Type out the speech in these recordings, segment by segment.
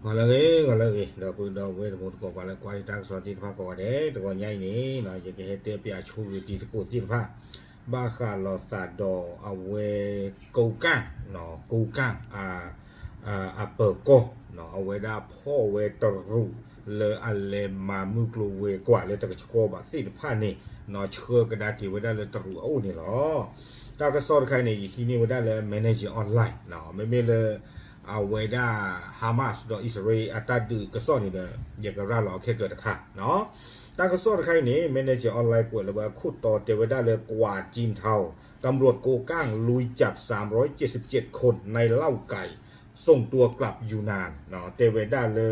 ဂီၤလၢအဂ့ၤ ဂီၤလၢအဂ့ၤ ဒီပုၢ်ဒီဝဲၢ်တံၤသကိး ပှၤလၢကွၢ်ယတၢ်ကစီၣ်သ့ၣ်တဖၣ်ကိးဂၤဒဲး တဂီၤညါအံၤန့ၣ် ယကဟဲတဲပၠးဆိဂ့ၤတံၤသကိးသ့ၣ်တဖၣ် ဘၣ်ဃးလိာ်သးဒီးအဝဲ ကိကၣ် ကိကၣ် အပၢၤကီၢ် အဝဲဒၣ်ဖီၣ်ဝဲတရူးလၢအလဲၤမၤမုၢ်ကျိၤဝဲၤကွာ်လၢတကဆှီဘၣ်သ့ၣ်တဖၣ်န့ၣ် ဆှၢကဒါက့ၤဝဲဒၣ်လၢတရူးအအိၣ်န့ၣ်လီၤ. တၢ်ကစီၣ်တခါအံၤန့ၣ် ယဟံးန့ၢ်ဝဲဒၣ်လၢ Manager Online မ့မ့ၢ်လၢ အဝဲဒၣ် Hamas ဒီးအံၣ်စရ့လးအတၢ်ဒုးကစီၣ်န့ၣ်ဒီး ယကရၤလီၤအခဲကၢၤတခါ တၢ်ကစီၣ်တခါအံၤန့ၣ် Manager Online ကွဲးလၢဝဲအခိၣ်တီတဲဝဲဒၣ်လၢ กวาดจีนเทา ตำรวจโกกังลุยจับสามร้อยเจ็ดสิบเจ็ดคนในเล่าไก่ ส่งตัวกลับยูนนาน တဲဝဲဒၣ်လၢ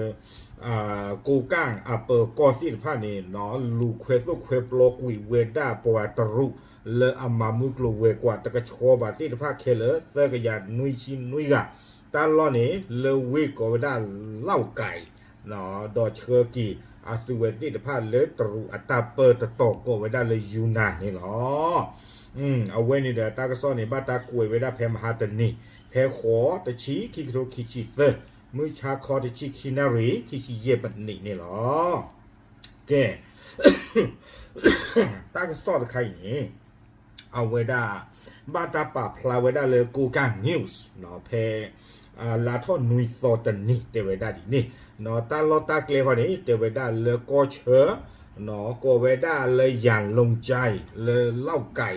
ကိကၣ်အပၢၤကီၢ်သ့ၣ်တဖၣ်န့ၣ် လူၤခွဲသိၣ်ခွဲပျီကွံာ်ဝဲဒၣ်ပှၤတရူး လၢအမၤမုၢ်ကျိၤဝဲၤကွာ်တကဆှီဘၣ်သ့ၣ်တဖၣ်ခဲလၢာ် သၢကယၤနွံဆံနွံဂၤ တၢ်လီၢ်န့ၣ် လၢဝ့ၢ်ကိးဝဲဒၣ် เล่าไก่ ဒီးဆှၢက့ၤအသုဝဲသ့ၣ်တဖၣ်လၢတရူးအတၢ်ပၢတတီၤကိးဝဲဒၣ်လၢ ယူနန် န့ၣ်လီၤ. အဝဲန့ၣ်ဒီးတၢ်ကစီၣ်န့ၣ် ဘၣ်တၢ်ကွဲးဝဲဒၣ်ဖဲမဟါတနံၤ ဖဲဃိးတဆံ ခံကထိခံဆံသၢ မုၢ်ဆါခီတဆံခံနၣ်ရံၣ် ခံဆံယဲၢ်မံးနံးန့ၣ်လီၤ. ကဲ တၢ်ကစီၣ်တခါအံၤန့ၣ် အဝဲဒၣ် ဘၣ်တၢ်ပာ်ဖျါဝဲဒၣ်လၢ ကိကၣ် News ဖဲ လါထီၣ်နွံသီတနံၤတဲဝဲဒၣ်ဒ်န့ၣ် တၢ်လီၢ်တၢ်ကျဲဃီန့ၣ် တဲဝဲဒၣ်လၢကီၢ်ဆၢ ကိးဝဲဒၣ်လၢ ယၣ်လိၤကၠဲ လၢ เล่าไก่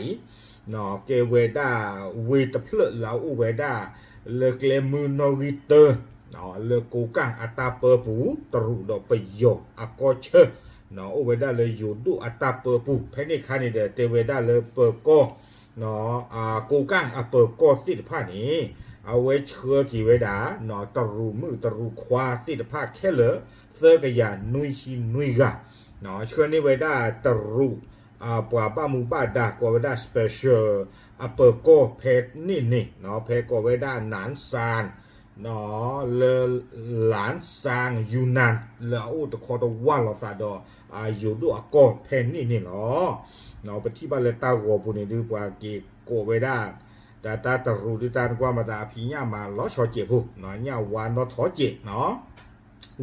ကဲဝဲဒၣ်ဝ့ၢ်တဖျၢၣ်လၢအအိၣ်ဝဲဒၣ် လၢကျဲမုၢ်နီၣ်ဂံၢ်တၢ လၢကိကၣ်အတၢ်ပၢပူၤ တရူးဒီးပယီၤအကီၢ်ဆၢ အိၣ်ဝဲဒၣ်လၢယိၤဒိၣ်အတၢ်ပၢပူၤ ဖဲန့ၣ်အခါန့ၣ်ဒီး တဲဝဲဒၣ်လၢပၢၤကီၢ် ကိကၣ်အပၢၤကီၢ်သ့ၣ်တဖၣ်န့ၣ် အဝဲဆှၢက့ၤဝဲဒၣ် တရူးမုၣ်တရူးခွါသ့ၣ်တဖၣ်ခဲလၢာ် သၢကယၤနွံဆံနွံဂၤ ဆှၢန့ၢ်ဝဲဒၣ်တရူး ပှၤဘၣ်မူဘၣ်ဒါကိးဝဲဒၣ် special အပၢၤကီၢ်ဖဲန့ၣ်န့ၣ် ဖဲကိးဝဲဒၣ် နၢၣ်စၣ် လၢ လၢ်စၣ် ယူနန် လၢအအိၣ်တခီတဝၢ်လိာ်သးဒီး ယိၤဒိၣ်အကီၢ်ဖဲန့ၣ်န့ၣ်လီၤ. ပထံၣ်ဘၣ်လၢတၢ်ဂီၤပူၤန့ၣ်ဒုး ပှၤက့ၤကိးဝဲဒၣ် တၢ်တရူးဒုးတၢ်နကွၢ်မၤသးအဖံးညၣ်မၤလီၤဆီကဲးဖိ ညၣ်ဝါနီၣ်ထီကဲး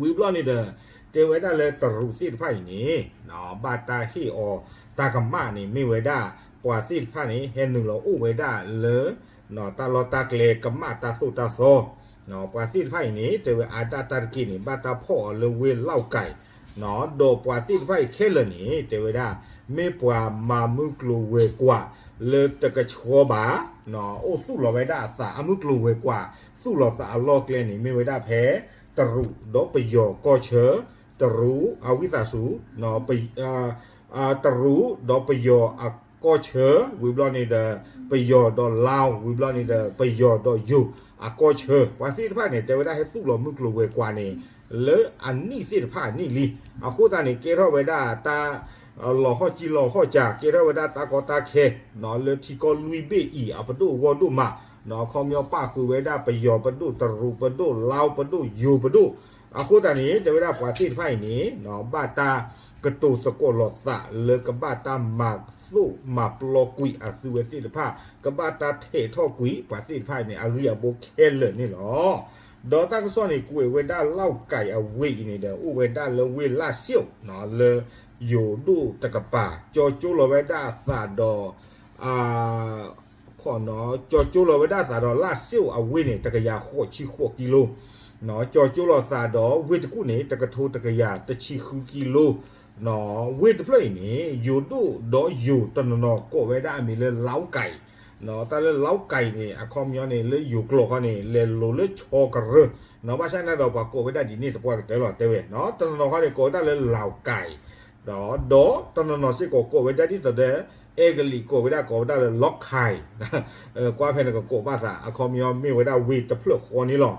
ဝံၤဘျီန့ၣ်ဒီး တဲဝဲဒၣ်လၢတရူးသ့ၣ်တဖၣ်အံၤန့ၣ် ဘၣ်တၢ်ဟ့ၣ်အီၤတၢ်ကမၣ်န့ၣ် မ့ၢ်ဝဲဒၣ် ပှၤသ့ၣ်တဖၣ်န့ၣ် ဟဲနုာ်လီၤအိၣ်ဝဲဒၣ်လၢ တၢ်လီၢ်တၢ်ကျဲကမၣ်တၢ်သိၣ်တၢ်သီ ပှၤသ့ၣ်တဖၣ်အံၤန့ၣ် တဲဝဲအါဒၣ်တၢ်တက့ၢ်န့ၣ် ဘၣ်တၢ်ဖီၣ်အီၤလၢဝ့ၢ် เล่าไก่ ဒီးပှၤသ့ၣ်တဖၣ်အံၤခဲလၢာ်န့ၣ် တဲဝဲဒၣ် မ့ၢ်ပှၤမၤမုၢ်ကျိၤဝဲၤကွာ်လၢတကဆှီဘၣ် အိၣ်သူၣ်လီၤဝဲဒၣ်အသး အမုၢ်ကျိၤဝဲၤကွာ် သူၣ်လီၤသးအလီၢ်ကျဲန့ၣ် မ့ၢ်ဝဲဒၣ်ဖဲ တရူးဒီးပယီၤကီၢ်ဆၢ တရူး အဝံသးစူၤ တရူးဒီးပယီၤအကီၢ်ဆၢ ဝံၤဘျီန့ၣ်ဒီး ပယီၤဒီးလါ ဝံၤဘျီန့ၣ်ဒီး ပယီၤဒီးယိၤအကီၢ်ဆၢ ပှၤသ့ၣ်တဖၣ်န့ၣ် တဲဝဲဒၣ်ဟဲသူၣ်လီၤမုၢ်ကျိၤဝဲၤကွာ်န့ၣ် လၢအနံၣ်သ့ၣ်တဖၣ်အနံၣ်လံ. အဃိသတးန့ၣ် ကဲထီၣ်ဝဲဒၣ်တၢ် လီၤဟီၣ်ကံလီၤဟီၣ်ကၢ် ကဲထီၣ်ဝဲဒၣ်တၢ်ကီတၢ်ခဲ လၢထံကီၢ်လွံၢ်ဘ့ၣ်အံၤ အပဒိၣ်အဂီၢ်ဒိၣ်မး အခီပညီပာ်ဃုာ်ဝဲဒၣ်ပယီၤပဒိၣ် တရူးပဒိၣ် လါပဒိၣ် ယိၤပဒိၣ် အဃိသတးန့ၣ် တဲဝဲဒၣ်ပှၤသ့ၣ်တဖၣ်အံၤန့ၣ် ဘၣ်တၢ်ကတိၤသကိးလိာ်သးလၢကဘၣ်တၢ်မၤသိၣ်မၤပျီကွံာ်အသုဝဲသ့ၣ်တဖၣ် ကဘၣ်တၢ်ထဲးထီၣ်ကွံာ်ပှၤသ့ၣ်တဖၣ်အံၤန့ၣ် အဂ့ၢ်အဘိခဲလၢာ်န့ၣ်လီၤ. ဒီးတၢ်ကစီၣ်န့ၣ် ကွဲးဝဲဒၣ် เล่าไก่ အဝ့ၢ်အံၤန့ၣ်ဒီး အိၣ်ဝဲဒၣ်လၢဝ့ၢ် လၣ်စ့ၣ် လၢယိၤဒိၣ်တကပၤ ကၠီကၠိလီၤဝဲဒၣ်အသးဒီး ကၠီကၠိလီၤဝဲဒၣ်အသးဒီး လၣ်စ့ၣ်အဝ့ၢ်န့ၣ် တကယၤဃိးဆံဃိးကံလိ ကၠီကၠိလီၤသးဒီးဝ့ၢ်တကူၣ်န့ၣ် တကထိတကယၤတဆံဃုကံလိ ဝ့ၢ်တဖျၢၣ်အံၤန့ၣ် ယိၤဒိၣ်ဒီးယိၤတနီၤနီၤကိးဝဲဒၣ်အမံၤလၢ เล้าไก่ တၢ်လၢ เล้าไก่ န့ၣ် အခီပညီန့ၣ် လၢယိၤကျိာ်ခီန့ၣ် လဲၤလိၤလၢဆီကရၢ ဘၣ်ဆၣ်န့ၣ်ဒီးပှၤကိးဝဲဒၣ်ဒ်န့ၣ်သပှၢ်ကတၢၢ်လီၤ တဲဝဲ တနီၤနီၤခီန့ၣ် ကိးဝဲဒၣ်လၢ เล้าไก่ ဒီးတနီၤနီၤစ့ၢ်ကီးကိးဝဲဒၣ်ဒ်သိးဒီး အဲကလံးကိးဝဲဒၣ်ကိးဝဲဒၣ်လၢ เล้าไก่ ကွၢ်ဖဲန့ၣ်ကကိးဘၣ်သး အခီပညီမ့ၢ်ဝဲဒၣ်ဝ့ၢ်တဖျၢၣ်ဃီန့ၣ်လီၤ.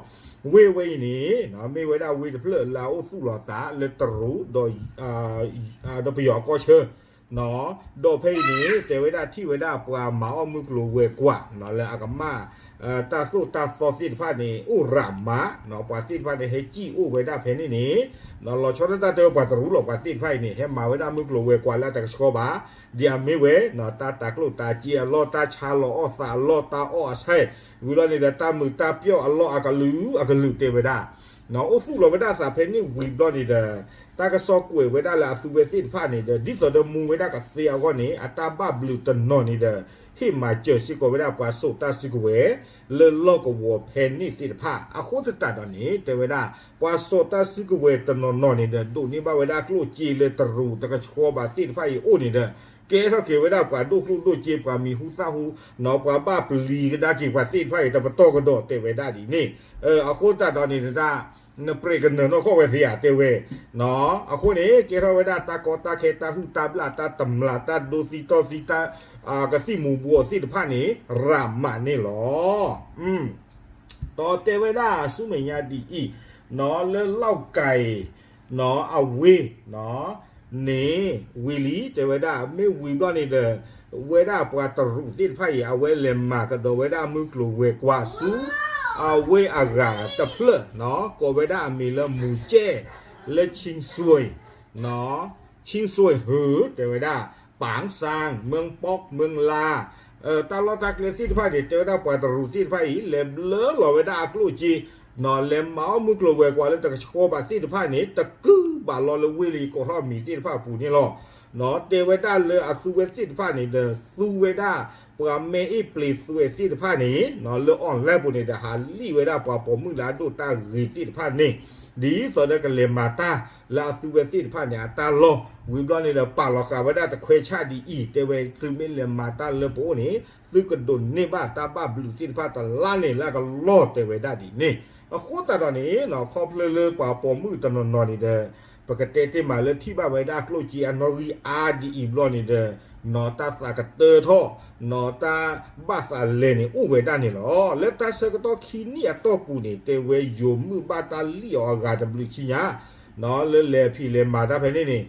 ဝ့ၢ်ဝဲအံၤန့ၣ် မ့ၢ်ဝဲဒၣ်ဝ့ၢ်တဖျၢၣ်လၢအအိၣ်သူၣ်လီၤသးလၢတရူး ဒီးပယီၤအကီၢ်ဆၢ ဒီးဖဲအံၤန့ၣ် တဲဝဲဒၣ်ထံၣ်ဝဲဒၣ်ပှၤမၤအီၣ်မုၢ်ကျိၤဝဲၤကွာ်လၢအကမၣ် တၢ်သိၣ်တၢ်သီသ့ၣ်တဖၣ်န့ၣ် အိၣ်ရးမး ပှၤသ့ၣ်တဖၣ်န့ၣ် ဟဲစံၣ်အိၣ်ဝဲဒၣ်ဖဲန့ၣ်န့ၣ် လီၤဆီဒၣ်တၢ်တဲဝဲပှၤတရူးလီၤ ပှၤသ့ၣ်တဖၣ်အံၤန့ၣ် ဟဲမၤဝဲဒၣ်မုၢ်ကျိၤဝဲၤကွာ်လၢအတကဆှီဘၣ် ဒ်အမ့ၢ်ဝဲ တၢ်တၤကျိၣ်တၤစ့အလီၢ် တၢ်ဆါလီၤအီၣ်သးအလီၢ် တၢ်အီၣ်အဆဲး ဝံၤလီၤန့ၣ်ဒီး တၢ်မုာ်တၢ်ပျီၣ်အလီၢ်အကလုာ်အကလုာ်တဲဝဲဒၣ် အိၣ်သူၣ်လီၤဝဲဒၣ်သးဖဲန့ၣ်ဝံၤဘျီန့ၣ်ဒီး တၢ်ကစီၣ်ကွဲးဝဲဒၣ်လၢအသုဝဲသ့ၣ်တဖၣ်န့ၣ်ဒီး ဒ်သိးဒီးမူဝဲဒၣ်ကသ့အဂီၢ်န့ၣ် အတၢ်ဘၣ်ဘျုးတနီၤန့ၣ်ဒီး ဟ့ၣ်မၤစၢၤစ့ၢ်ကီးဝဲဒၣ်ပှၤစိာ်တၢ်စုကဝဲၤ လၢလီၢ်ကဝီၤဖဲန့ၣ်သ့ၣ်တဖၣ် အဃိသတးဒီးန့ၣ် တဲဝဲဒၣ် ပှၤစိာ်တၢ်စုကဝဲၤတနီၤနီၤန့ၣ်ဒီး ဒိးန့ၢ်ဘၣ်ဝဲဒၣ်ကျိၣ်စ့လၢတရူးတကဆှီဘၣ်သ့ၣ်တဖၣ်အံၤအိၣ်န့ၣ်ဒီး ကဲထီၣ်က့ၤဝဲဒၣ်ပှၤဒိၣ်ကျိၣ်ဒိၣ်စ့ ပှၤမံၤဟူသၣ်ဟူ နီၢ် ပှၤဘၣ်ပျံၤကဒါက့ၤပှၤသ့ၣ်တဖၣ်အံၤ တပတီၢ်ကဒီးတဲဝဲဒၣ်ဒ်န့ၣ် အဃိသတးဒီးန့ၣ် တၢ် နပြဲးကနၢၤနီၢ်ကီၢ်ဝဲသ့ဧါ တဲဝဲ အဃိန့ၣ် ကဲထီၣ်ဝဲဒၣ်တၢ်ကီတၢ်ခဲ တၢ်ဟုၣ်တၢ်ဘျၣ် တၢ်တမျး တၢ်ဒိသံတီၢ်သံ တၢ် ကသံၣ်မူၤဘှီးသ့ၣ်တဖၣ်န့ၣ် ရၤမးန့ၣ်လီၤ. ဒီးတဲဝဲဒၣ်ဆူမဲာ်ညါဒ်အံၤ နီၢ် လၢလီၣ်ကဲၤ နီၢ် အဝ့ၢ် နီၢ် န့ၣ် ဝံၤလံ တဲဝဲဒၣ် မ့ၢ်ဝံၤဘျီန့ၣ်ဒီး ဝဲဒၣ်ပှၤတရူးသ့ၣ်တဖၣ်အံၤ အဝဲလဲၤမၤကဒီးဝဲဒၣ်မုၢ်ကျိၤဝဲၤကွာ်ဆူ အဝ့ၢ်အဂၤတဖျၢၣ် နီၢ် ကိးဝဲဒၣ်အမံၤလၢမူၤကဲၣ် လၢ ခၠံစွ့ၤ နီၢ် ခၠံစွ့ၤဟုး တဲဝဲဒၣ် ပၣ်စၣ် မၢၢ်ပီၣ် မၢၢ်လါ တၢ်လီၢ်တၢ်ကျဲသ့ၣ်တဖၣ်န့ၣ် တဲဝဲဒၣ်ပှၤတရူးသ့ၣ်တဖၣ်အံၤ လဲၤဘျၢလီၤဝဲဒၣ်အကျိၣ်စ့ နီၢ် လဲၤမၤအီၣ်မုၢ်ကျိၤဝဲၤကွာ်လၢတကဆှီဘၣ်သ့ၣ်တဖၣ်န့ၣ် တကုၢ်ဘၣ်လီၤလၢဝ့ၢ်လၢယကိးထီၣ်မံၤသ့ၣ်တဖၣ်အပူၤန့ၣ်လီၤ. နီၢ် တဲဝဲဒၣ်လၢအသုဝဲသ့ၣ်တဖၣ်န့ၣ်ဒီး သူဝဲဒၣ် ပှၤမဲအ့ၣ်ပျ့ၤသွဲးသ့ၣ်တဖၣ်န့ၣ် နီၢ် လၢ online ပူၤန့ၣ်ဒီး ဟးလံၣ်ဝဲဒၣ်ပှၤပိာ်မုၣ်လၢအဒိၣ်တၢ်ဂ့ၤသ့ၣ်တဖၣ်န့ၣ် ဒ်သိးဒီးကလဲၤမၤတၢ်လၢအသုဝဲသ့ၣ်တဖၣ်န့ၣ် အတၢ်လီၢ် ဝံၤဘျီန့ၣ်ဒီး ပာ်လီၤဃာ်ဝဲဒၣ်တခွဲဆၣ်ဒ်အံၤ တဲဝဲ သုမ့ၢ်လဲၤမၤတၢ်လၢပအိၣ်န့ၣ် သုကဒိးန့ၢ်ဘၣ်တၢ်ဘၣ်ဘျုးသ့ၣ်တဖၣ်တလါန့ၣ်လၢအကလီၢ် တဲဝဲဒၣ်ဒ်န့ၣ်. အဃိသတးဒီးန့ၣ် နီၢ် ခီဖျိလၢပှၤပိာ်မုၣ်တနီၤနီၤန့ၣ်ဒီး ပကတဲတ့ၢ်မးလၢထံၣ်ဘၣ်ဝဲဒၣ်ကျိၣ်စ့အနီၣ်ဂံၢ်အါဒ်အံၤဘျီန့ၣ်ဒီး နီၢ် တၢ်သးကတၢထီၣ် နီၢ် တၢ်ဘၣ်သးလဲၤန့ၣ်အိၣ်ဝဲဒၣ်န့ၣ်လီၤ. လၢတၢ်ဆၢကတီၢ်ခံနံၣ်အတီၢ်ပူၤန့ၣ် တဲဝဲယိၤမုၣ်ဘၣ်တၢ်လံၣ်အီၤအဂၤတဘျုးဆံညါ နီၢ် လၢလဲၤဖံးလဲၤမၤတၢ်ဖဲန့ၣ်န့ၣ်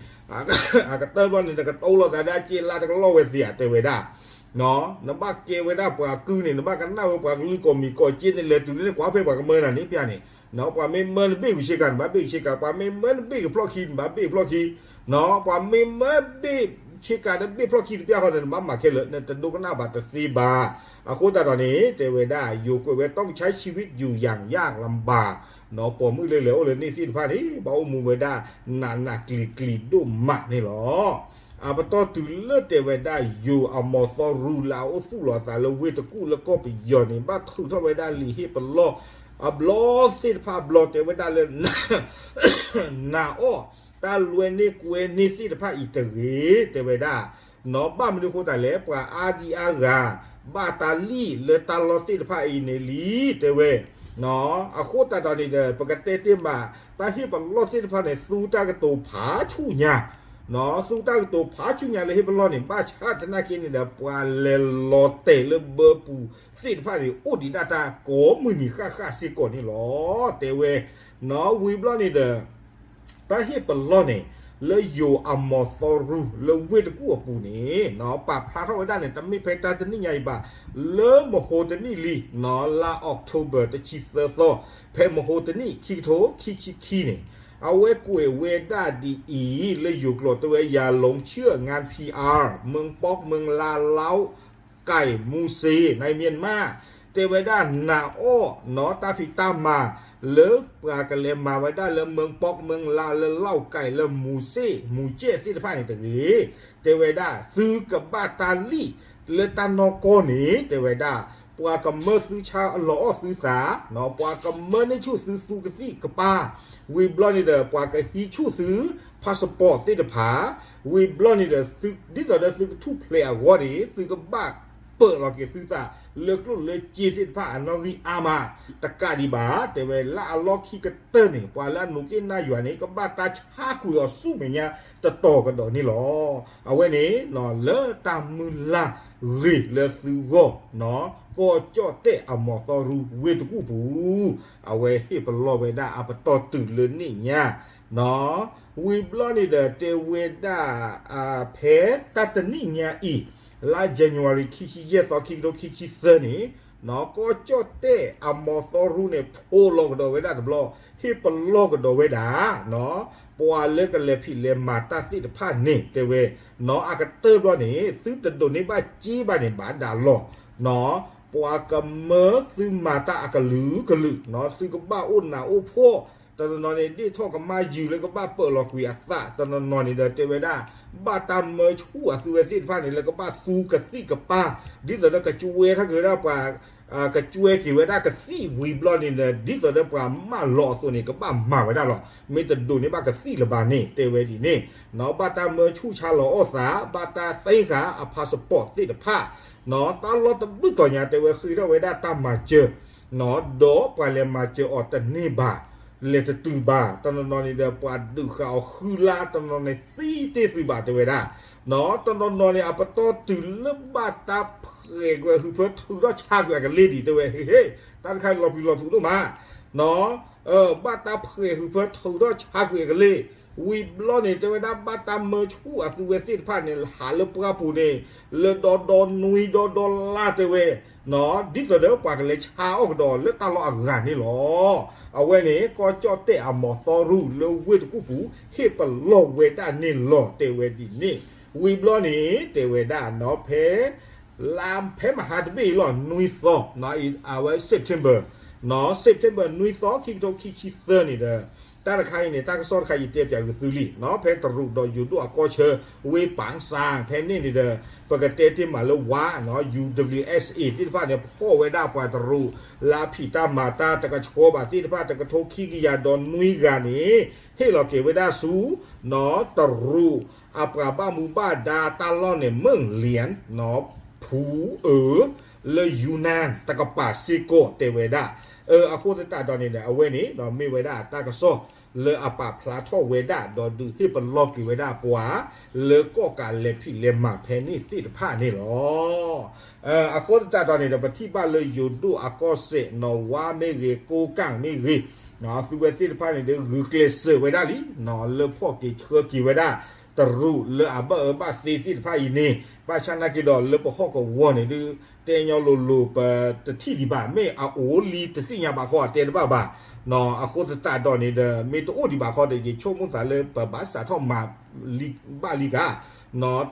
အကတၢၢ်ဘျီန့ၣ် နကတိလိာ်သးဒီးအစ့လါတကလီၢ်ဝဲသ့ဧါ တဲဝဲဒၣ် နဘၣ်ကဲဝဲဒၣ်ပှၤကုၢ်န့ၣ် နဘၣ်ကနၣ်ဝဲပှၤကလုၢ်ကိးမံၤကိးက့န့ၣ် လဲၤတုၤလၢန့ၣ် ကွၢ်ဖဲပှၤကမၢနၤန့ၣ်ပျၢ်န့ၣ် နီၢ် ပှၤမ့ၢ်မၢနဘ့ၣ်ဂုၤဆ့ကၤ နဘၣ်ဘ့ၣ်ဂုၤဆ့ကၤ ပှၤမ့ၢ်မၢနဘ့ၣ်ကဖျီၣ်ခံ နဘၣ်ဘ့ၣ်ဖျီၣ်ခံ နီၢ် ပှၤမ့ၢ်မၢဘ့ၣ်ဆ့ကၤဒီးဘ့ၣ်ဖျီၣ်ခံတပျၢ်ဃီဒီး နဘၣ်မၤခဲလၢာ် နတဒိကနၣ်ဘၣ်တသ့ဘၣ်. အဃိသတးဒီးန့ၣ် တဲဝဲဒၣ် ယိၤကွဲးဝဲ ต้องใช้ชีวิตอยู่อย่างยากลำบาก နီၢ် ပိာ်မုၣ်လၢလဲၤအိၣ်လၢန့ၣ်သ့ၣ်တဖၣ်န့ၣ် ဘၣ်အိၣ်မူဝဲဒၣ် နးနးကျံၤကျံၤဒိၣ်မးန့ၣ်လီၤ. အပတီၢ်တုၤလၢတဲဝဲဒၣ် ယိၤအမီၤသီရူလၢအအိၣ်သူၣ်လီၤအသးလၢဝ့ၢ်တကူၣ်လၢကီၢ်ပယီၤန့ၣ် ဘၣ်ထုးထီၣ်ဝဲဒၣ်လံာ်ဟ့ၣ်ပလီၢ် အဘျီသ့ၣ်တဖၣ်အဘျီ တဲဝဲဒၣ်လၢ နာ်အီၣ် တၢ်လွဲန့ၢ်ကွဲန့ၢ်သ့ၣ်တဖၣ်အံၤတဂ့ၤ တဲဝဲဒၣ် နီၢ် ဘၣ်မနုၤအဃိသတးလဲၣ် ပှၤအါဒံအါဂၤ ဘၣ်တၢ်လံၣ်လၢတၢ်လီၢ်သ့ၣ်တဖၣ်အံၤန့ၣ်လံ တဲဝဲ နီၢ် အဃိသတးဒီးန့ၣ်ဒီး ပကတဲတ့ၢ်မး တၢ်ဟ့ၣ်ပလီၢ်သ့ၣ်တဖၣ်န့ၣ် သူတၢ်ကတိၤဖးဆူၣ်ညါ နီၢ် သူတၢ်ကတိၤဖးဆူၣ်ညါလၢဟ့ၣ်ပလီၢ်န့ၣ် ဘၣ်ဆၣ်သနာ်က့န့ၣ်ဒီး ပှၤလဲၤလီၤတဲာ်လၢဘၢပူၤသ့ၣ်တဖၣ်န့ၣ် အိၣ်ဒံးဒၣ်တၢ်ကိးမုၢ်နံၤဃၣ်ဃၣ်စ့ၢ်ကီးန့ၣ်လီၤ တဲဝဲ နီၢ် ဝံၤဘျီန့ၣ်ဒီး တၢ်ဟ့ၣ်ပလီၢ်န့ၣ် လၢယိၤအမီၤသီရူ လၢဝ့ၢ်တကူၣ်အပူၤန့ၣ် နီၢ် ပာ်ဖျါထီၣ်ဝဲဒၣ်န့ၣ် တမ့ၢ်ဖဲတၢ်တနံၣ်ညါအံၤဘၣ် လၢမဟိတနံၣ်လံ နီၢ် လါ October တဆံသၢသီ ဖဲမဟိတနံၣ် ခံကထိခံဆံခံန့ၣ် အဝဲကွဲးဝဲဒၣ်ဒ်အံၤ လၢယိၤကျိာ်တဲဝဲ อย่าหลงเชื่องาน PR เมืองป๊อก เมืองลา เล้าไก่ မူစ့ ในเมียนมา တဲဝဲဒၣ်နာ်အီၣ် နီၢ် တၢ်ဖံးတၢ်မၤ လၢပှၤကလဲၤမၤဝဲဒၣ်လၢ เมืองป๊อก เมืองลา လၢ เล้าไก่ လၢ မူစ့ မူၤကဲၣ်သ့ၣ်တဖၣ်န့ၣ်တဂ့ၤ တဲဝဲဒၣ် သုကဘၣ်တၢ်လံၣ်လၢတၢ်နီၢ်ကီၢ်န့ၣ် တဲဝဲဒၣ် ပှၤကမၢသုဆါလီၤအီၣ်သုသး နီၢ် ပှၤကမၢန့ၢ်ဆူၣ်သုသူကသံၣ်ကပၤ ဝံၤဘျီန့ၣ်ဒီး ပှၤကဟံးဆူၣ်သု passport သ့ၣ်တဖၣ် ဝံၤဘျီန့ၣ်ဒီး ဒ်သိးဒီးသုကထူၣ်ဖျဲးအဂီၢ်န့ၣ် သုကဘၣ်ပၢၢ်လီၤက့ၤသုသး လၢကျိၣ်လၢစ့သ့ၣ်တဖၣ်အနီၣ်ဂံၢ်အါမး တကးဒံးဘၣ် တဲဝဲလၢအလီၢ်ခံကတၢၢ်န့ၣ် ပှၤလၢအနူၤက့ၣ်နၢ်ယွၤန့ၣ် ကဘၣ်တၢ်ဆါကွံာ်အီၤဆူမဲာ်ညါတတီၤကဒီးန့ၣ်လီၤ. အဝဲန့ၣ် လၢတၢ်မုၢ်လၢ်ဂ့ၤလၢသုဂီၢ် နီၢ် ကီၢ်ကၠီၣ်တဲၣ်အမီၤသီရူဝ့ၢ်တကူၣ်ပူၤ အဝဲဟ့ၣ်ပလီၢ်ဝဲဒၣ်အပတီၢ်တုၤလၢန့ၣ်ညါ နီၢ် ဝံၤဘျီန့ၣ်ဒီးတဲဝဲဒၣ် ဖဲတၢ်တနံၣ်ညါအံၤ လါ January ခံဆံယဲၢ်သီ ခံကထိခံဆံသၢန့ၣ် နီၢ် ကီၢ်ကၠီၣ်တဲၣ်အမီၤသီရူန့ၣ် ဖိးလီၤကဒီးဝဲဒၣ်တဘျီ ဟ့ၣ်ပလီၢ်ကဒီးဝဲဒၣ် နီၢ် ပှၤလၢကလဲၤဖံးလဲၤမၤတၢ်သ့ၣ်တဖၣ်န့ၣ် တဲဝဲ နီၢ် အကတၢၢ်ဘျီန့ၣ် သုတဒိးန့ၢ်ဘၣ်စ့ဘၣ်န့ၣ် ဘၣ်ဒၣ်လီၤ နီၢ် ပှၤကမၢသုမၤတၢ်အကလုာ်ကလုာ် နီၢ် သုကဘၣ်အိၣ်နးအိၣ်ဖှီၣ် တနီၤနီၤန့ၣ် ဒ့ၣ်ထီၣ်ကမၣ်ယုာ်လၢကဘၣ်ပၢၢ်လီၤကွံာ်အသး, တနီၤနီၤန့ၣ်ဒီးတဲဝဲဒၣ် ဘၣ်တၢ်မၢဆူၣ်အသုဝဲသ့ၣ်တဖၣ်န့ၣ် လၢကဘၣ်သူကသံၣ်ကပၤ ဒ်သိးဒီးကကွဲထီၣ်က့ၤဝဲဒၣ်ပှၤ ကကွဲက့ၤဝဲဒၣ်ကသံၣ်ဝံၤဘျီန့ၣ်ဒီး ဒ်သိးဒီးပှၤမၢလီၤအသိးန့ၣ် ကဘၣ်မၤဝဲဒၣ်လီၤ. မ့ၢ်တဒိးန့ၢ်ဘၣ်ကသံၣ်လၢၤဘၣ်န့ၣ် တဲဝဲဒ်န့ၣ်, ဘၣ်တၢ်မၢဆူၣ်ဆါလီၤအီၣ်သး, ဘၣ်တၢ်သ့ဃာ်အ passport သ့ၣ်တဖၣ်, တၢ်လီၢ်တဘျုးတီၤညါတဲဝဲဃ့ထီၣ်ဝဲဒၣ်တၢ်မၤစၢၤ, ဒီးပှၤလဲၤမၤစၢၤအီၤတန့ၢ်ဘၣ်, လဲၤတတုၤဘၣ်, တနီၤနီၤန့ၣ်ဒီးပှၤဒုးဃာ်အီၤဃုလါ, တနီၤနီၤန့ၣ်သံတ့ၢ်သုးဘၣ်တဲဝဲဒၣ် တနီၤနီၤန့ၣ် အပတီၢ်တုၤလၢဘၣ်တၢ်ဖှဲးကွံာ်ဟုးဖၢထုးထီၣ်ဆါကွံာ်အကလ့ၢ်ဒံးတဲဝဲ, ဟ့ၣ်ဟ့ၣ်, တၢ်တခါအံၤလီၤပျံၤလီၤဖုးဒိၣ်မး, ဘၣ်တၢ်ဖှဲးဟုးဖၢထုးထီၣ်ဆါကွံာ်အကလ့ၢ်, ဝံၤဘျီန့ၣ် တဲဝဲဒၣ်ဘၣ်တၢ်မၢဆူၣ်အသုဝဲသ့ၣ်တဖၣ်န့ၣ် ဟးလၢပှၢ်ပူၤန့ၣ် လၢဒီဒီနွံဒီဒီလါတဲဝဲ ဒ်သိးဒီးပှၤကလဲၤဆါအီၣ်ကဒီးလၢတၢ်လီၢ်အဂၤန့ၣ်လီၤ. အဝဲန့ၣ် ကီၢ်ကၠီၣ်တဲၣ်အမီၤသီရူၢ်လၢဝ့ၢ်တကူၣ်ပူၤ ဟ့ၣ်ပလီၢ်ဝဲဒၣ်န့ၣ်လီၤ တဲဝဲဒ်န့ၣ်, ဝံၤဘျီန့ၣ် တဲဝဲဒၣ်နီၤ ဖဲ လါဖဲမဟါတဘ့ၣ်အံၤလီၤ နွံသီ, အဝဲ September, September နွံသီ ခံကထိခံဆံသၢန့ၣ်ဒီး တၢ်တခါအံၤန့ၣ် တၢ်ကစီၣ်တခါအံၤတဲပၠးဂုာ်သုလံ, ဖဲတရူးဒီးယိၤဒိၣ်အကီၢ်ဆၢ ဝ့ၢ်ပၣ်စၣ် ဖဲန့ၣ်န့ၣ်ဒီး ပကတဲတ့ၢ်မးလၢဝါ UWSA သ့ၣ်တဖၣ်န့ၣ် ဖီၣ်ဝဲဒၣ်ပှၤတရူး လၢအဖံးတၢ်မၤတၢ်တကဆှီဘၣ်သ့ၣ်တဖၣ် တကထိခံကယၤဒီးနွံဂၤန့ၣ် ဟ့ၣ်လီၤက့ၤဝဲဒၣ်ဆူ တရူး အပှၤဘၣ်မူဘၣ်ဒါတၢ်လီၢ်န့ၣ် မုၢ်လၢ် ဖူအၢ လၢ ယူနန် တကပၤစ့ၢ်ကီးတဲဝဲဒၣ်, အဃိသတးဒီးန့ၣ်ဒီး အဝဲန့ၣ်ဒီးမ့ၢ်ဝဲဒၣ်တၢ်ကစီၣ်လၢအပာ်ဖျါထီၣ်ဝဲဒၣ် ဒီးဒုးဟ့ၣ်ပလီၢ်က့ၤဝဲဒၣ်ပှၤ လၢကီၢ်ကးလဲၤဖံးလဲၤမၤဖဲန့ၣ်သ့ၣ်တဖၣ်န့ၣ်လီၤ. အဃိသတးဒီးန့ၣ်ဒီး ပထံၣ်ဘၣ်လၢယိၤဒိၣ်အကီၢ်စဲၣ် နီၢ်ဝါမ့ၢ်ဂ့ၤ ကိးကၣ်မ့ၢ်ဂ့ၤ, သုဝဲသ့ၣ်တဖၣ်န့ၣ်ဒီး ဂုာ်ကျဲးစၢးဝဲဒၣ်လံ လၢဖီၣ်က့ၤဆှၢက့ၤဝဲဒၣ် တရူးလၢအဘၣ်အၢဘၣ်သီသ့ၣ်တဖၣ်အံၤန့ၣ် ဘၣ်ဆၣ်နာ်က့ဒီးလၢပဟီၣ်ကဝီၤန့ၣ်ဒုး တဲညီလိၤလိၤ ပတထံၣ်ဒံးဘၣ် မ့ၢ်အအိၣ်လံတသ့ၣ်ညါဘၣ်ခီ အတဲတဘၣ်ဘၣ်. အဃိသတးဒီးန့ၣ်ဒီး မ့ၢ်တအိၣ်ဒံးဘၣ်ခီဒီး ယဆိကမိၣ်သးလၢပဘၣ်စးထီၣ်မၤလံ ဘၣ်လံကါ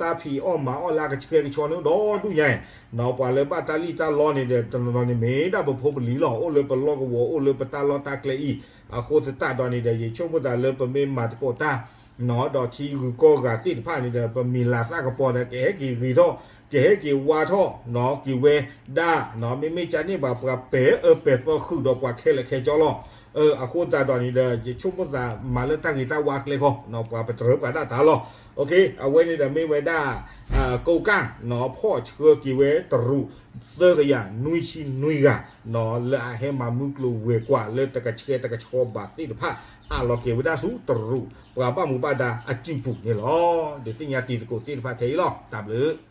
တၢ်ဖံးအီၣ်မၤအီၣ်လၢအကဆှဲကဆှီန့ၣ်ဒီဒူၣ်ညါ, ပှၤလၢဘၣ်တၢ်လံၣ်တၢ်လီန့ၣ်ဒီး တနီၤနီၤန့ၣ်မ့ၢ်ဒၣ်ပဖိပလံၤလီၤ အိၣ်လၢပလီၢ်ကဝီၤ အိၣ်လၢပတၢ်လီၢ်တၢ်ကျဲအံၤ, အဃိသတးဒီးန့ၣ်ဒီး ယဆိကမိၣ်သးလၢပမ့ၢ်မၤသကိးတၢ် ဒီးထံဂုၤကီၢ်ဂၤသ့ၣ်တဖၣ်န့ၣ်ဒီး ပမံၤလၤသၣ်ကပီၤဒီး ကဟဲက့ၤဂ့ၤထီၣ် ကဟဲက့ၤဝါထီၣ် က့ၤဝဲဒၣ် မ့မ့ၢ်ကန့ၢ်ဘၣ်ပှၤပဲာ်အၢပဲာ်သီဃုာ်ဒီးပှၤခဲလၢာ်ခဲဆ့လီၤ. အဃိသတးဒီးန့ၣ်ဒီး ယဆိကမိၣ်သးမၤလၢတၢ်ဂ့ၤတၢ်ဝါကျဲဃီ ပှၤပတြၢၤပှၤဒၣ်တၢ်လီၤ. အဝဲန့ၣ်ဒီးမ့ၢ်ဝဲဒၣ် ကိးကၣ် ဖီၣ်ဆှၢက့ၤဝဲတရူး သၢကယၤနွံဆံနွံဂၤ လၢအဟဲမၤမုၢ်ကျိၤဝဲၤကွာ်လၢတကဆှဲတကဆှီဘၣ်သ့ၣ်တဖၣ် အးလီၤက့ၤဝဲဒၣ်ဆူတရူး ပှၤဘၣ်မူဘၣ်ဒါအစုပူၤန့ၣ်လီၤ. ဒုးသ့ၣ်ညါတံၤသကိးသ့ၣ်တဖၣ်ထဲအံၤလီၤ. တၢ်ဘျုး